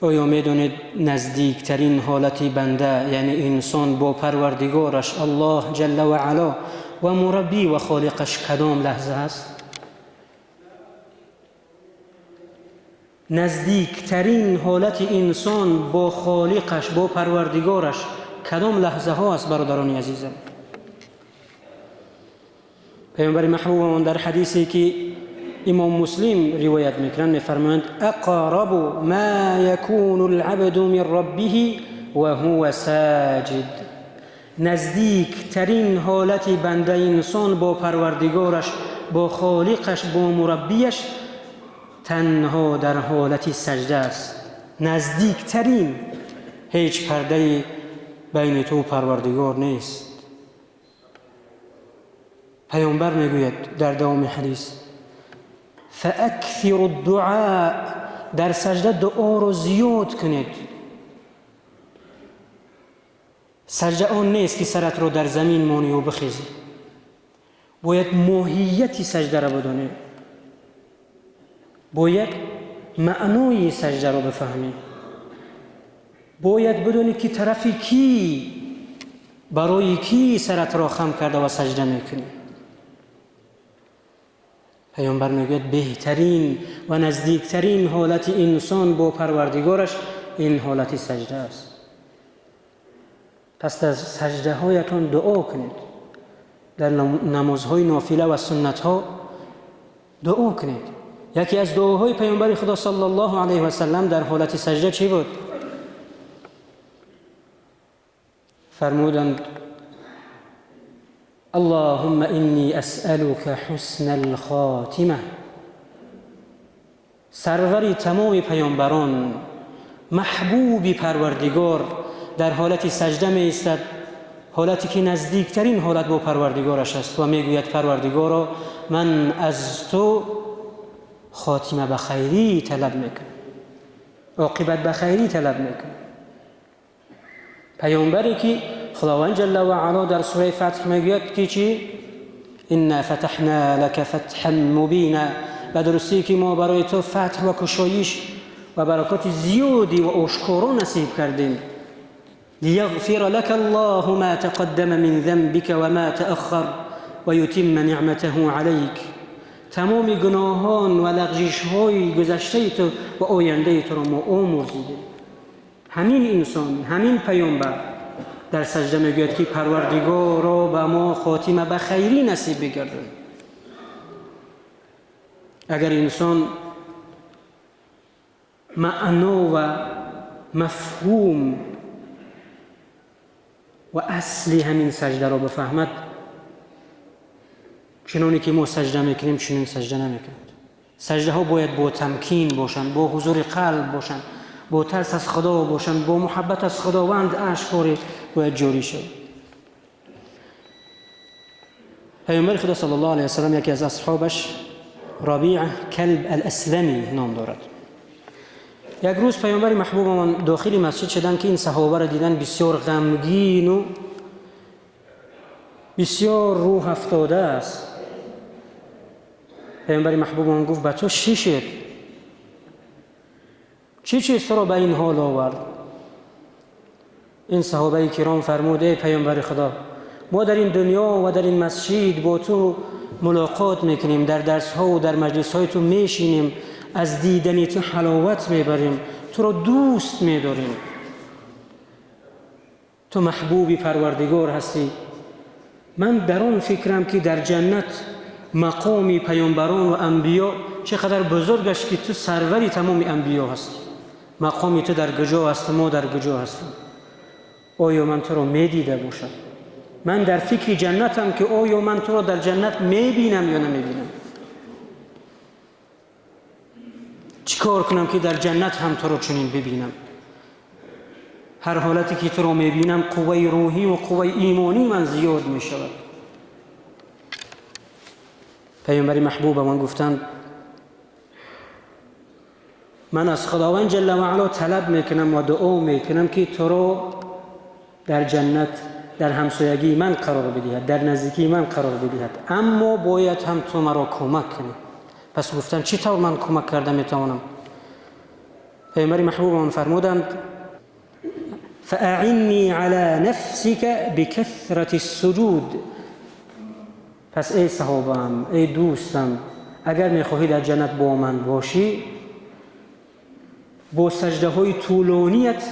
Оё медонед наздиктарин ҳолати банда, яъне инсон бо Парвардигораш Аллоҳ ҷалла ва ало ва мураббӣ ва холиқаш кадом лаҳза аст? Наздиктарин ҳолати инсон бо холиқаш, бо Парвардигораш кадом лаҳзаҳо аст, бародарони азизам? Паёмбари маҳбубамон дар ҳадисе ки имом Муслим ривоят мекунанд мефармоянд: ақрабу ма якуну алабду мин раббиҳи ва ҳува соҷид. Наздиктарин ҳолати банда инсон бо Парвардигораш, бо холиқаш, бо мураббияш танҳо дар ҳолати саҷда аст. Наздиктарин, ҳеҷ пардаи байни ту Парвардигор нест. Паёмбар мегӯяд дар давоми ҳадис: фааксиру дуъа, дар саҷда дуоро зиёд кунед. Саҷда он нест ки саратро дар замин монию бихезӣ. Бояд моҳияти саҷдаро бидонӣ, бояд маънои саҷдаро бифаҳмӣ, бояд бидонӣ ки тарафи кӣ, барои кӣ саратро хам карда ва саҷда мекунӣ. Паёмбар мегӯяд беҳтарин ва наздиктарин ҳолати инсон бо Парвардигораш ин ҳолати саҷда аст. Пас аз саҷдаҳоятон дуо кунед, дар намозҳои нофила ва суннатҳо дуо кунед. Яке аз дуоҳои паёмбари Худо саллаллоҳу алайҳи васаллам дар ҳолати саҷда чӣ буд? Фармуданд: Аллоҳумма инни асъалука ҳусна алхотима. Сарвари тамоми паёмбарон, маҳбуби Парвардигор дар ҳолати саҷда меистад, ҳолате ки наздиктарин ҳолат бо Парвардигораш аст ва мегӯяд: Парвардигоро, ман аз ту хотима ба хайрӣ талаб мекунам, оқибат ба хайрӣ талаб мекунам. Паёмбаре ки Худованд ҷалла ва ало дар сураи Фатҳ мегӯяд ки чӣ? Инна фатаҳна лака фатҳан мубина. Ба дурустӣ ки мо барои ту фатҳ ва кушоиш ва баракоти зиёдӣ ва ошкоро насиб кардем. Лияғфира лака Аллоҳу ма тақаддама мин занбика ва ма тааххар ва ютимма ниъматаҳу алайк. Тамоми гуноҳон ва лағжишҳои гузаштаи ту ва ояндаи туро мо омӯрзидем. Ҳамин инсон, ҳамин паёмбар дар саҷда мегӯяд ки Парвардигоро ба мо хотима ба хайрӣ насиб бигардон. Агар инсон маъно ва мафҳум ва асли ҳамин саҷдаро бифаҳмад, чуноне ки мо саҷда мекунем чунин саҷда намекунад. Саҷдаҳо бояд бо тамкин бошанд, бо ҳузури қалб бошанд, бо тарс аз Худо бошанд, бо муҳаббат аз Худованд ашкори бояд ҷорӣ шавад. Паёмбари Худо саллаллоҳу алайҳи васаллам яке аз асҳобаш Рабиъ Калб ал-Аслами ном дорад. Як рӯз паёмбари маҳбубамон дохили масҷид шуданд ки ин саҳобаро дидан бисёр ғамгину бисёр рӯҳ афтода аст. Паёмбари маҳбубамон гуфт: ба ту чӣ шуд? Чӣ чиз туро ба ин ҳол овард? Ин саҳобаи киром фармуд: эй паёмбари Худо, мо дар ин дунё ва дар ин масҷид бо ту мулоқот мекунем, дар дарсҳо ва дар маҷлисҳои ту мешинем, аз дидани ту ҳаловат мебарем, туро дӯст медорем. Ту маҳбуби Парвардигор ҳастӣ. Ман дар он фикрам ки дар ҷаннат мақоми паёмбарон ва анбиё чӣ қадар бузург аст ки ту сарвари тамоми анбиё ҳастӣ. Мақоми ту дар куҷо аст, мо дар куҷо ҳастем? Оё ман туро медида бошам? Ман дар фикри ҷаннатам ки оё ман туро дар ҷаннат мебинам ё намебинам? Чӣ кор кунам ки дар ҷаннат ҳам туро чунин бибинам? Ҳар ҳолате ки туро мебинам қувваи рӯҳӣ ва қувваи имонии ман зиёд мешавад. Паёмбари маҳбубамон гуфтанд: ман аз Худованд ҷалла ва ало талаб мекунам ва дуо мекунам ки туро дар ҷаннат дар ҳамсоягии ман қарор бидиҳад, дар наздикии ман қарор бидиҳад, аммо бояд ҳам ту маро кӯмак кунӣ. Пас гуфтанд: чӣ тавр ман кӯмак карда метавонам? پیامبر محبوبمان فرمودند: فأعني على نفسك بكثرة السجود. پس ای صحابم، ای دوستم، اگر میخواهی در جنت با من باشی، با سجده های طولانیت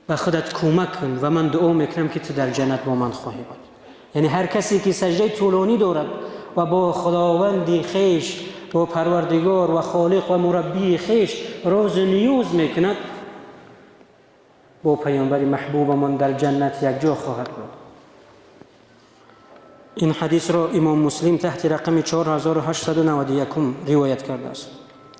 به خودت کمک کن و من دعا میکنم که تو در جنت با من خواهی بود. یعنی هر کسی که سجده طولانی دارد و با خداوند خویش، با پروردگار و خالق و مربی خویش راز و نیاز میکند، با پیامبر محبوبمان در جنت یک جا خواهد بود. این حدیث را امام مسلم تحت رقم 4891 روایت کرده است.